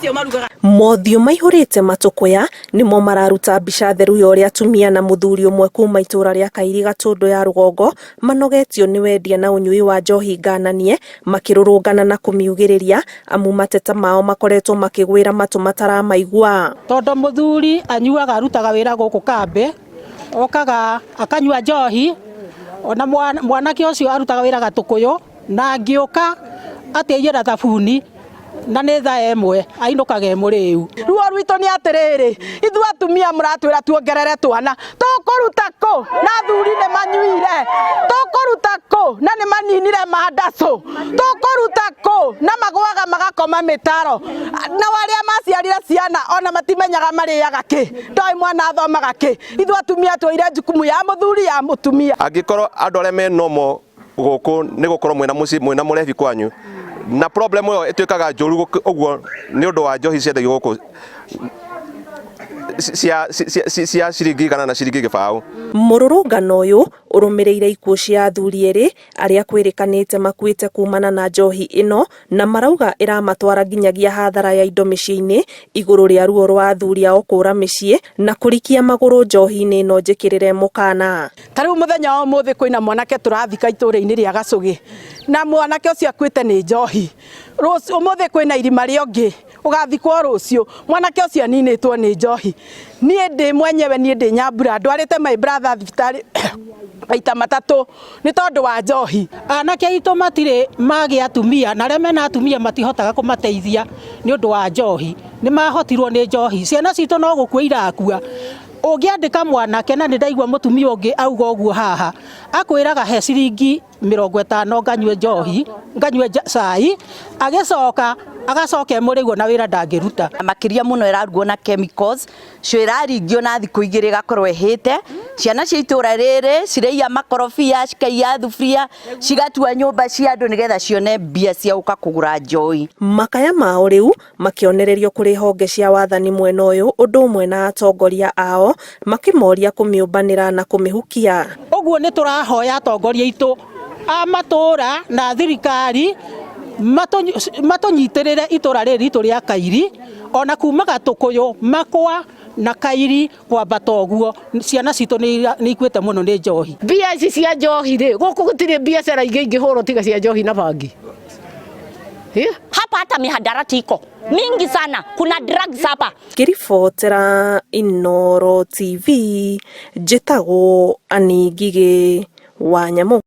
Acio marugaga. Mothiũ maihũrĩte matũkũya nĩmo mararuta mbica theru ya ũrĩa atumia na mũthuri ũmwe kuma itũra rĩa Kairi Gatũndũ ya rũgongo manogetio nĩ wendia na ũnyui wa njohi ngananie makĩrũrũngana na kũmiugĩrĩria amu mateta mao makoretwo makĩgwĩra matũ mataramaigua. Tondũ mũthuri anyuaga arutaga wĩra gũkũ kambĩ, okaga akanyua njohi, ona mwanake ũcio arutaga wĩra Gatũkũyũ, na angĩũka atĩ aiye na thabuni na nĩ thaa ĩmwe ainũkaga e mũrĩu. Ruo rwitũ nĩ atĩrĩrĩ, ithuĩ atumia mũratwĩra tuongerere twana, tũkũruta kũ na athuri nĩ manyuire? Tũkũruta kũ na nĩ maninire mandacũ? Tũkũruta kũ na magũaga magakoma mĩtaro? Nao arĩa maciarire ciana ona matimenyaga marĩaga kĩ, ndoĩ mwana athomaga kĩ. Ithuĩ atumia twoire jukumu ya mũthuri ya mũtumia. Angĩkorwo andũ arĩa me normal gũkũ nĩ gũkorwo mwĩna mũciĩ mwĩna mũrebi kwanyu na problem ĩyo ĩtuĩkaga njũru ũguo nĩ ũndũ wa njohi ciendagio gũkũ cia cia cia ciringi igana na ciringi gĩbaũ. Mũrũrũngano ũyũ ũrũmĩrĩire ikuũ cia athuri erĩ arĩa kwĩrĩkanĩte makuĩte kumana na njohi ĩno na marauga ĩramatwara nginyagia hathara ya indo mĩciĩ-inĩ igũrũ rĩa ruo rwa athuri ao kũra mĩciĩ na kũrikia magũrũ njohi-inĩ ĩno njĩkĩrĩre mũkana. Ta rĩu mũthenya wa ũmũthĩ kwĩna mwanake tũrathika itũũra-inĩ rĩa Gacũgĩ na mwanake ũcio akuĩte nĩ njohi. Ũmũthĩ kwĩna irima rĩa ũngĩ ũgathikwo rũciũ, mwanake ũcio aninĩtwo nĩ njohi. Niĩ ndĩ mwenyewe niĩ ndĩ Nyambura ndwarĩte my brother thibitarĩ maita matatũ nĩ tondũ wa njohi. Anake aitũ matirĩ magĩa atumia na arĩa mena atumia matihotaga kũmateithia nĩ ũndũ wa njohi, nĩ mahotirwo nĩ njohi. Ciana citũ no gũkua irakua. Ũngĩandĩka mwanake na nĩ ndaigua mũtumia ũngĩ auga ũguo haha, akwĩraga he ciringi 50 nganyue njohi, nganyue cai, agĩcoka agacoka e mũrĩu ona wĩra ndangĩruta. Makĩria mũno ĩrarugwo na chemicals, cio ĩraringio na thikũ igĩrĩ ĩgakorwo ĩhĩte. Ciana cia itũra rĩrĩ ciraiya makorobia, cikaiya thuburia, cigatua nyũmba cia andũ nĩgetha cione mbia cia gũka kũgũra njohi. Makaya mao rĩu makĩonererio kũrĩ honge cia wathani mwena ũyũ ũndũ ũmwe na atongoria ao makĩmoria kũmĩũmbanĩra na kũmĩhukia. Ũguo nĩ tũrahoya atongoria aitũ a matũra na thirikari matũnyitĩrĩre itũra rĩrĩ ritũ rĩa Kairi ona kuma Gatũkũyũ, Makwa na Kairi kwambata ũguo, ciana citũ nĩ ikuĩte mũno nĩ njohi. Mbia ici cia njohi rĩ, gũkũ gũtirĩ biacara ingĩ ingĩhũrwo tiga cia njohi na bangi. Hapa hata mihadarati iko mingi sana, kuna drugs hapa. Ngĩribotera Inooro TV, njĩtagwo Annie Ngigĩ wa Nyamũ.